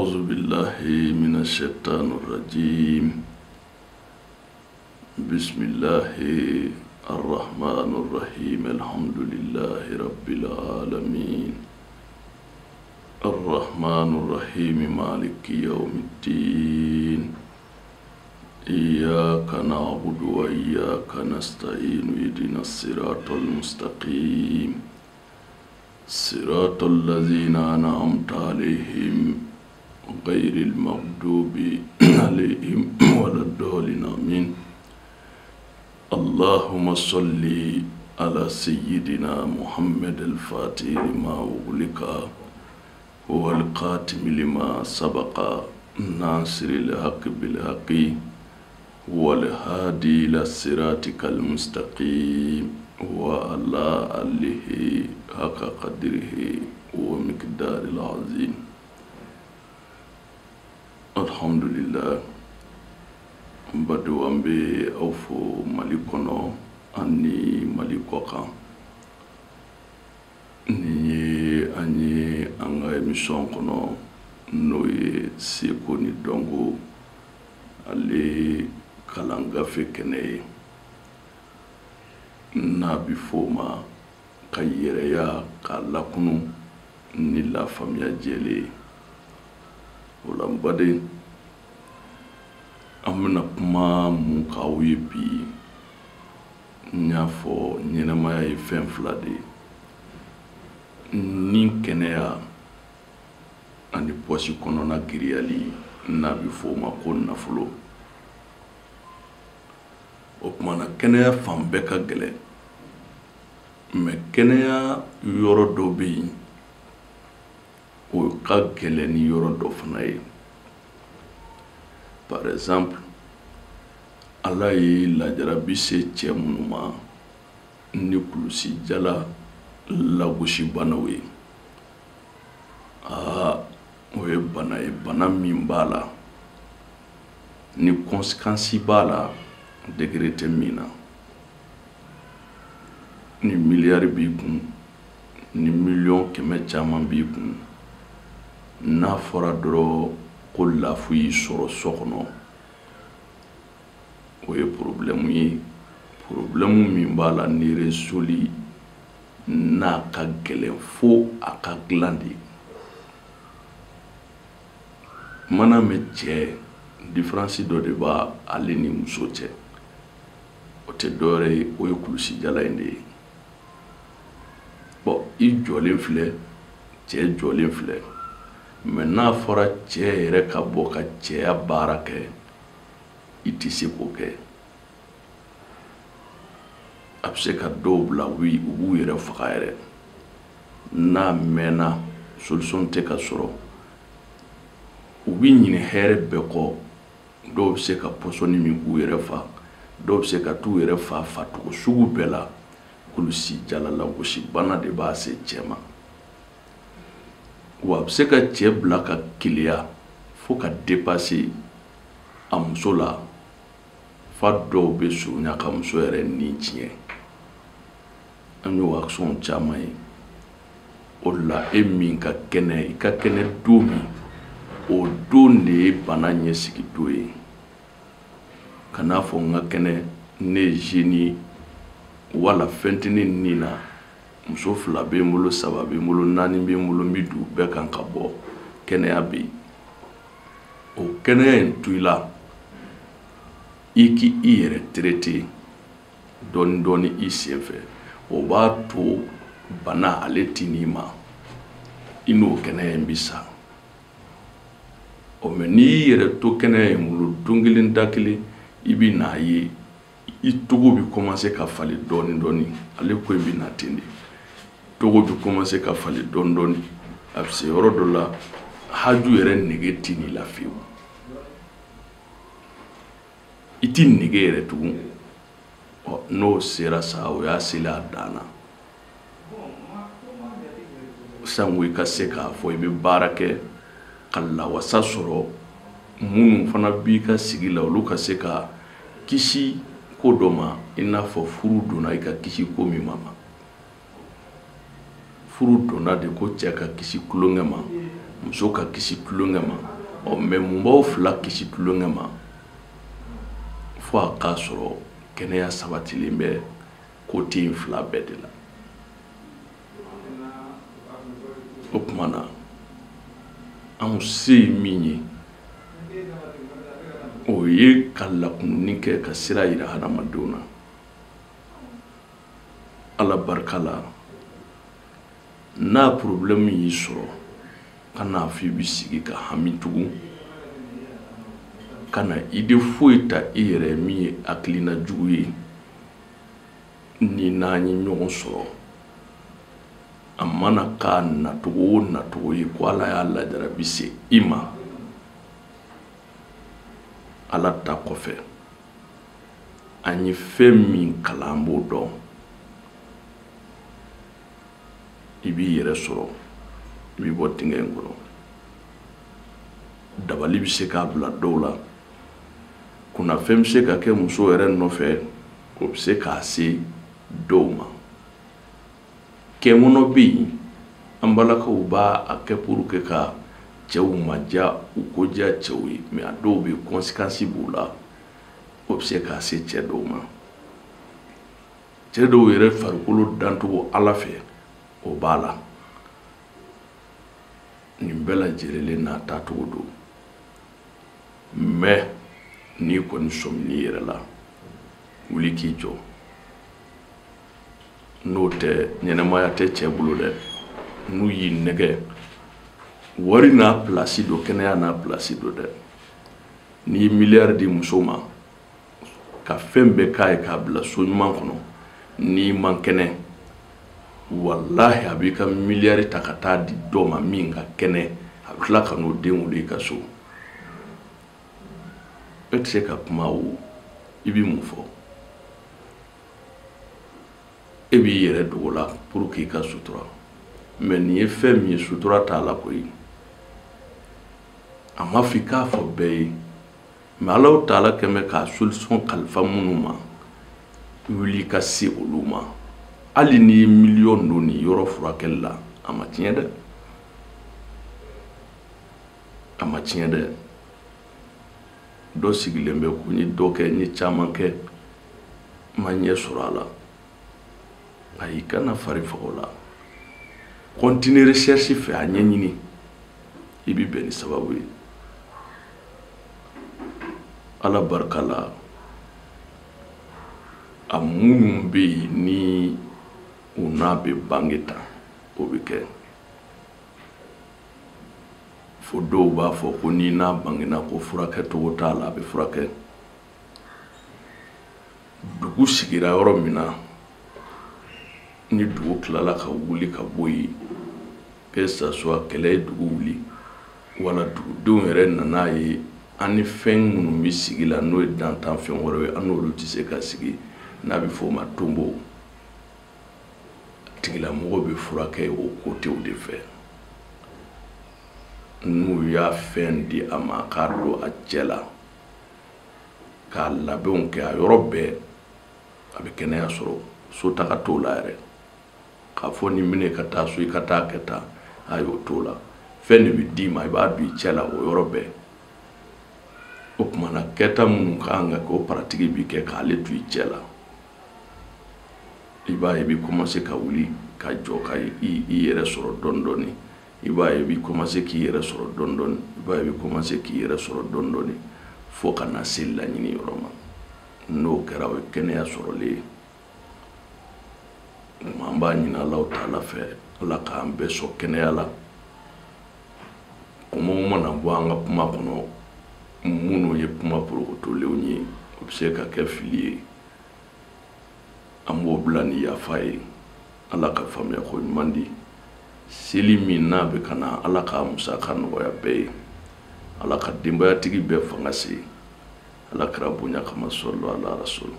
أعوذ بالله من الشيطان الرجيم. بسم الله الرحمن الرحيم. الحمد لله رب العالمين الرحمن الرحيم مالك يوم الدين. إياك نعبد وإياك نستعين. اهدنا الصراط المستقيم صراط الذين أنعمت عليهم غير المغضوب عليهم ولا الضالين. آمين. اللهم صل على سيدنا محمد الفاتح لما أغلق والقاتم لما سبق ناصر الحق بالحق والهادي إلى صراطك المستقيم وعلى آله حق قدره ومقدار العظيم. الحمد لله. N badenw, an bɛ aw fo Mali kɔnɔ ani Mali kɔkan. Nin ye an ye an ka émission kɔnɔ, n'o ye seko ni dɔnko ale kalan gafe kɛnɛ ye, n'a bɛ fɔ o ma ka yɛrɛya k'a lakunu ni lafaamuya jɛlen ye. O la, n baden, an bɛna kuma mun k'aw ye bi? N y'a fɔ, ɲɛnɛmaya ye fɛn fila de ye: ni kɛnɛya ani pɔsi kɔnɔna giriyali, n'a bɛ fɔ o ma ko nafolo. O tuma na, kɛnɛya fan bɛɛ ka gɛlɛn, mɛ kɛnɛya yɔrɔ dɔ bɛ yen, o ka gɛlɛn ni yɔrɔ dɔ fana ye. Par exemple, Ala ye lajarabi se cɛ minnu ma ni kulusijala lagosibanaw ye, aa, o ye bana ye, bana min b'a la ni conséquence b'a la, degré tɛ min na. Ni miliyari b'i kun, ni miliyɔn 100 caman b'i kun, n'a fɔra dɔrɔn ko lafu y'i sɔrɔ so kɔnɔ, o ye problème ye, problème min b'a la ni résolu n'a ka gɛlɛn fo a ka dilan de. Mana mɛn, cɛ différence dɔ de b'a ale ni muso cɛ, o tɛ dɔwɛrɛ ye, o ye kulusijala in de ye. Bon, i jɔlen filɛ, cɛ jɔlen filɛ, mɛ n'a fɔra cɛ yɛrɛ ka bɔ ka cɛya baara kɛ, i tɛ se k'o kɛ. A bɛ se ka dɔw bila u b'u yɛrɛ faga yɛrɛ. N'a mɛnna, solution tɛ ka sɔrɔ, u bɛ ɲinɛ hɛrɛ bɛɛ kɔ. Dɔw bɛ se ka pɔsɔni min k'u yɛrɛ fa, dɔw bɛ se ka t'u yɛrɛ fa facogo sugu bɛɛ la. Kulusi jala lagosi bana de b'a se cɛ ma, wa a bɛ se ka cɛ bila ka keleya fo ka dépasser a muso la, fa dɔw bɛ surunya ka muso yɛrɛ ni tiɲɛ. An y'o action caman ye. O de la, e min ka kɛnɛ, i ka kɛnɛ don min, o don de ye bana ɲɛsigi don ye. Kan'a fɔ n ka kɛnɛ, ne ye jeune ye, wala fɛn tɛ ne nin na, muso fila bɛ n bolo, saba bɛ n bolo, naani bɛ n bolo, n bɛ don bɛɛ kan ka bɔ. Kɛnɛya bɛ yen, o kɛnɛya in to i la, i k'i i yɛrɛ traiter dɔɔni dɔɔni i sen fɛ, o b'a to bana ale ti n'i ma, i n'o kɛnɛya in bɛ sa. Ɔ, mɛ n'i y'i yɛrɛ to kɛnɛya in bolo, don kelen da kelen, i bɛ n'a ye i togo bɛ commencer ka falen dɔɔni dɔɔni. Ale ko in bɛ na ten de, togo bɛ commencer ka falen dɔɔni dɔɔni. A bɛ se yɔrɔ dɔ la, haju yɛrɛ nege tɛ n'i la fiyewu, i ti nege yɛrɛ tugun. Ɔ, n'o sera sa, o y'a selen a dan na. Sango i ka se k'a fɔ i bɛ baara kɛ ka lawasa sɔrɔ, minnu fana b'i ka sigi la, olu ka se ka kisi ko dɔ ma, i n'a fɔ furu donna i ka kisi ko min ma. Furu donna de ko cɛ ka kisi tulonkɛ ma, muso ka kisi tulonkɛ ma. Ɔ mais mun b'aw fila kisi tulonkɛ ma fo a k'a sɔrɔ kɛnɛya sabatilen bɛ côté in fila bɛɛ de la. O tuma na anw se ye min ye, o ye ka lakununni kɛ ka sira yira hadamadenw na. Ala barika la, n'a problème y'i sɔrɔ, kana fɔ i bɛ sigi ka hami tugun, kana idée foyi ta i yɛrɛ min ye hakilina jugu ye. Ni n'an ye ɲɔgɔn sɔrɔ, a mana k'a nacogo o nacogo ye ko Ala y'a lajarabi se i ma, Ala ta kɔfɛ an ye fɛn min kalan an b'o dɔn, i b'i yɛrɛ sɔrɔ, i bɛ bɔ dingɛ in kɔnɔ. Dabali bɛ se k'a bila dɔw la, kunnafɛn bɛ se ka kɛ muso yɛrɛ nɔfɛ, o bɛ se k'a se dɔw ma. Kɛnkɔnɔ bɛ yen, an balakaw b'a a kɛ pour que ka cɛw maja, u ko diya cɛw ye, mais a dɔw bɛ yen conséquence b'u la, o bɛ se k'a se cɛ dɔw ma. Cɛ dɔw yɛrɛ farikolo dancogo Ala fɛ, o b'a la. Nin bɛɛ lajɛlen n'a taacogo don, mais n'i kɔni sɔmin'i yɛrɛ la, wuli k'i jɔ. N'o tɛ ɲɛnɛmaya tɛ cɛ bolo dɛ. N'u y'i nɛgɛ, wari n'a place don, kɛnɛya n'a place don dɛ. N'i ye miliyari di muso ma ka fɛn bɛɛ k'a ye k'a bila so ɲuman kɔnɔ, n'i man kɛnɛ, walahi a b'i ka miliyari ta ka taa di dɔ ma min ka kɛnɛ, a bɛ tila ka n'o den wolo i ka so. E tɛ se ka kuma o, i bɛ mun fɔ? E b'i yɛrɛ dogo la pour que i ka sutura, mais nin ye fɛn min ye, sutura t'a la koyi. A ma fɔ i k'a fɔ bɛɛ ye, mais Alahu taala kɛn bɛ k'a solution kalifa minnu ma, wuli ka se olu ma. Hali n'i ye miliyɔn don nin yɔrɔ furakɛli la, a ma tiɲɛ dɛ, a ma tiɲɛ dɛ. Dɔ sigilen bɛ ko n ye dɔ kɛ, n ye caman kɛ, n ma ɲɛ sɔrɔ a la. Ayi, kana fari faga o la. Continue recherche fɛ, a ɲɛɲini, i bɛ bɛn ni sababu ye. Ala barika la, a minnu bɛ yen ni u n'a bɛ bange ta, o bɛ kɛ. Fo dɔw b'a fɔ ko n'i n'a bangena ko furakɛcogo t'a la, a bɛ furakɛ. Dugu sigira yɔrɔ min na, ni dugu tilala ka wuli ka bɔ yen, que ça soit kɛlɛ ye dugu wuli, wala dugudenw yɛrɛ nana ye an ni fɛn minnu bɛ sigi la, n'o ye dantanfɛn wɛrɛw ye, an n'olu tɛ se ka sigi, n'a bɛ f'o ma tonbo. Tigilamɔgɔ bɛ furakɛ o côtéw de fɛ. N'u y'a fɛn di a ma k'a don a cɛ la, k'a labɛnw kɛ a yɔrɔ bɛɛ, a bɛ kɛnɛya sɔrɔ. Sotaga t'o la yɛrɛ, k'a fɔ ni minɛ ka taa so i ka taa kɛ tan, a y'o t'o la. Fɛn de bɛ d'i ma, i b'a don i cɛ la o yɔrɔ bɛɛ. O tuma na kɛta minnu ka kan ka kɛ, o paratigi bɛ kɛ k'ale to i cɛ la. I b'a ye i bɛ commencer ka wuli ka jɔ ka i yɛrɛ sɔrɔ dɔɔni dɔɔni. I b'a ye i bɛ commencer k'i yɛrɛ sɔrɔ dɔɔni dɔɔni. I b'a ye i bɛ commencer k'i yɛrɛ sɔrɔ dɔɔni dɔɔni fo ka na se laɲini yɔrɔ ma. N'o kɛra, o ye kɛnɛya sɔrɔlen ye. An b'a ɲini Alahu taala fɛ, Ala k'an bɛɛ sɔn kɛnɛya la. Kumaw mana bɔ an ka kuma kɔnɔ, minnu ye kuma porokotolenw ye, o bɛ se ka kɛ fili ye. An b'o bila ni yafa ye. Ala ka faamuya ko ɲuman di. Seli min n'a bɛ ka na, Ala k'a musaka nɔgɔya bɛɛ ye. Ala ka denbayatigi bɛɛ fanga se. Ala kɛra bonya kama, sɔlɔ ala rasul.